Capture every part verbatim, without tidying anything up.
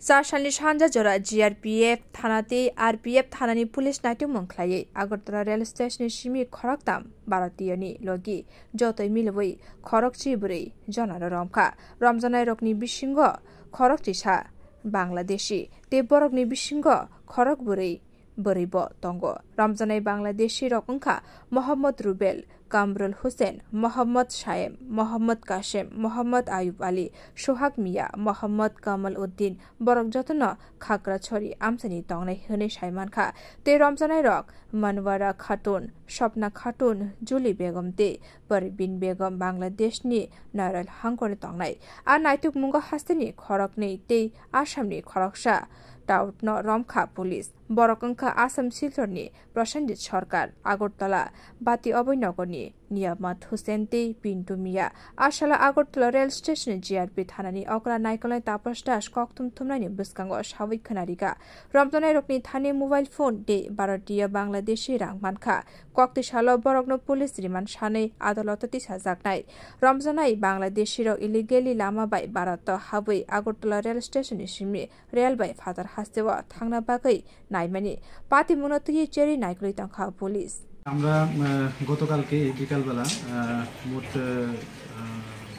Char salni sanja jora G R P F thana tei R P F thanani police naitukmung khlaiwi Agartala rail station ni simi khoroktham Bharatiyo ni logi jotoi milwi khorokchi bwrwi jonano romkha. Romjanairokni bisingo khorokchisa Bangladeshi tei borokni bisingo khorok bwrwi bwrwibo tongo. Romjanai Bangladeshi rok wngkha Mohammad Rubel, Kamrul Hussein, Mohammad Shaem, Mohammad Kasem, Mohammad Ayub Ali, Sohag Mia, Mohammad Kamal Uddin, borok jotono Khagrachari amchaini tongnai hwnwi sai mankha. Tei romjanai rok Manwara Khatun, Sopna Khatun, Juli Begum tei Parvin Begum Bangladeshni Naral Hangkori tongnai. A naitukmungo hasteni khoroknwi tei Assamni khoroksa Tautno romkha police. Borok wngkha Assam Silchorni Prosenjit Sarkar, Agartala Bati Oboinogorni Niyamat Hussein tei Pintu Mia. A salo Agartala rail station G R P thanani okra naikolnai Tapas Das kokthum thumnaini bwskango sawi khwnarikha. Romjanairokni thani mobile phone tei Bharatiya Bangladeshi rang mankha. Koktwi salo borokno police remand sanwi adaloto tisajaknai. Romjanai Bangladeshi rok illegally lama bai Bharat o habwi Agartala rail station ni simi rail bai phatar hasteo thangna bagwi naimani patimungno twiwi cherwi naikolwi tongkha police. আমরা আহ, গতকালকে এই বিকালবেলা আহ, মোট আহ,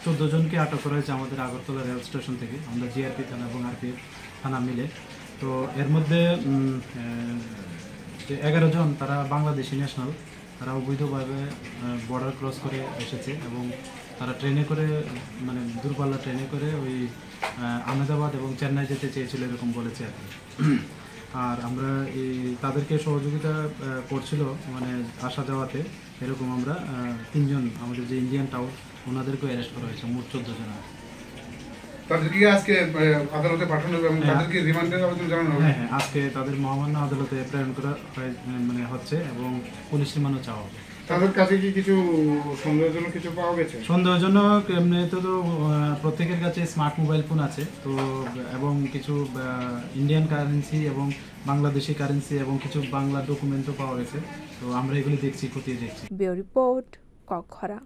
চোদ্দ জনকে আটক করা হয়েছে আমাদের আগরতলা রেল স্টেশন থেকে। আমরা জিআরপি থানা এবং আরপিএফ থানা মিলে। তো এর মধ্যে উম, আহ, যে এগারো জন, তারা বাংলাদেশি ন্যাশনাল। তারা অবৈধভাবে বর্ডার ক্রস করে এসেছে এবং তারা ট্রেনে করে, মানে, দূরপাল্লা ট্রেনে করে ওই আহ, আহমেদাবাদ এবং চেন্নাই যেতে চেয়েছিল, এরকম বলেছে আর কি। আর আমরা এই তাদেরকে সহযোগিতা আহ, করছিল, মানে, আসা যাওয়াতে। এরকম আমরা আহ, তিনজন, আমাদের যে ইন্ডিয়ান টাউট, ওনাদেরকেও অ্যারেস্ট করা হয়েছে, মোট চোদ্দ জন আর কি। তাদেরকে আজকে আহ, আদালতে পাঠানো হবে এবং হ্যাঁ। তাদেরকে রিমান্ডের আবেদন জানানো হবে। হ্যাঁ, হ্যাঁ, আজকে তাদের মহামান্য আদালতে প্রেরণ করা হয়, আহ, মানে, হচ্ছে এবং পুলিশ রিমান্ডও চাওয়া হবে। তাদের কাছে কি কিছু সন্দেহজনক কিছু পাওয়া গেছে? সন্দেহজনক এমনিতে তো আহ, প্রত্যেকের কাছে স্মার্ট মোবাইল ফোন আছে, তো এবং কিছু আহ, ইন্ডিয়ান কারেন্সি এবং বাংলাদেশি কারেন্সি এবং কিছু বাংলা ডকুমেন্টও পাওয়া গেছে। তো আমরা এগুলি দেখছি, খতিয়ে দেখছি। Bureau Report, Kokkhorang.